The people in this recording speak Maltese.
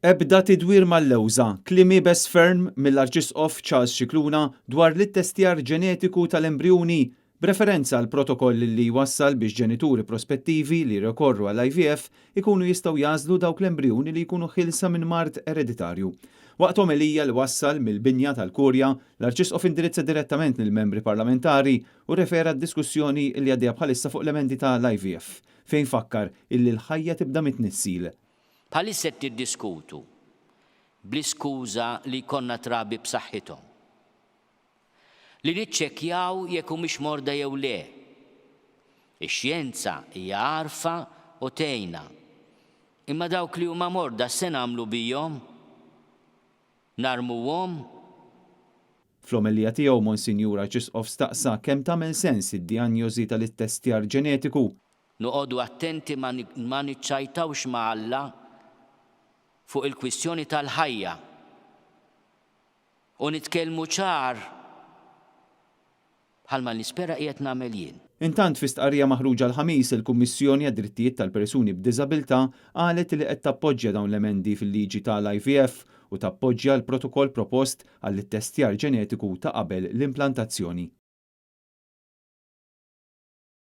Ebda tidwir mal-lewża, kliem iebes ferm mill-Arċisqof Charles Scicluna dwar l-ittestjar ġenetiku tal-embrijuni, b'referenza għall-protokoll li jwassal biex ġenituri prospettivi li jirrikorru għall-IVF ikunu jistgħu jagħżlu dawk l-embrijuni li jkunu ħielsa minn mard ereditarju. Waqt omelija li wassal mill-binja tal-Kurja, l-Arċisqof indirizza direttament lill-membri parlamentari u rrefera għad-diskussjoni li għaddejja bħalissa fuq l-emendi ta' l-IVF, fejn fakkar illi l-ħajja tibda mit-tnissil. Bħalissa qed niddiskutu, bl-iskuża li jkollna trabi b'saħħithom, li niċċekkjaw jekk humiex morda jew le. Ix-xjenza hija għarfa u tgħinna. Imma dawk li huma morda x'se nagħmlu bihom? Narmuhom? Fl-omelija tiegħu Monsinjur Arċisqof staqsa kemm tagħmel sens id-dijanjosi tal-ittestjar ġenetiku. Noqogħdu attenti ma ma niċċajtawx ma' Alla fuq il-kwistjoni tal-ħajja u nitkellmu ċar bħalma nispera qiegħed nagħmel jien. Intant fi stqarrija maħruġa l-Ħamis, il-Kummissjoni għad-Drittijiet tal-Persuni b'Diżabilità qalet li qed tappoġġja dawn l-emendi fil-liġi ta' l-IVF u tappoġġja l-protokoll propost għall-ittestjar ġenetiku ta' qabel l-implantazzjoni.